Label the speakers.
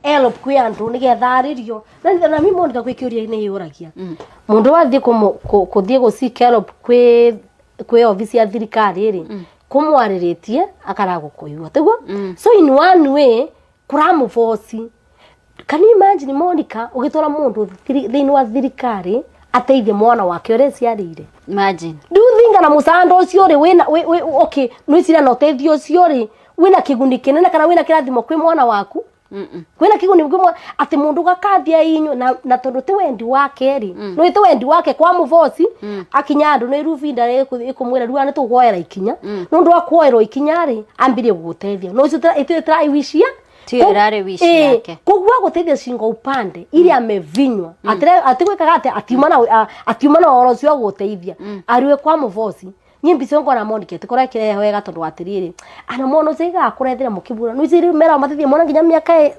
Speaker 1: Help kwĩ andũ nĩgetha arĩrio na mi Monica kwĩ kĩũria nĩ yũragia mũndũ wathiĩ kũthiĩ gũ seek help kwĩ obici ya thirikari rĩ, kũmwarĩrĩtie akaraga gũkũigua tiguo. So in one way kũramũboci. Can you imagine, Monica, ũgĩtwara mũndũ thĩinĩ wa thirikari ateithie mwana wake ũrĩa eciarĩire?
Speaker 2: Imagine.
Speaker 1: Do you think kana mũcanda ũcio rĩ wĩna okay, nwĩciria na ũteithio ũcio rĩ wĩna kĩguni kĩnene kana wĩna kĩrathimo kwĩ mwana waku? Kwĩna kĩguni kwĩ mwana atĩ mũndũ gakathia inyo na tondũ ti wendi wake rĩ, nĩ ti wendi wake kwa mũboci akinya andũ nĩ rubinda ĩkũmwĩra rĩu nĩ tũgwoera ikinya. Nĩ ũndũ wa kuoerwo ikinya rĩ, ambirie gũgũteithia no ũcio tĩraiwicĩa.
Speaker 2: Tiyo ĩrarĩ wish yake.
Speaker 1: Koguo agũteithia shingo upande iria amevinywa atigwĩkaga atĩ atiuma na ũhoro ũcio wa gũteithia ariwe kwa mũboci. Niĩ mbica ngona Monica ĩtikora ĩkĩrehe wega tondũ atĩrĩrĩ, ana mwana ũcio igakũrethera mũkĩbura nĩ mera mateithie mwana nginya mĩaka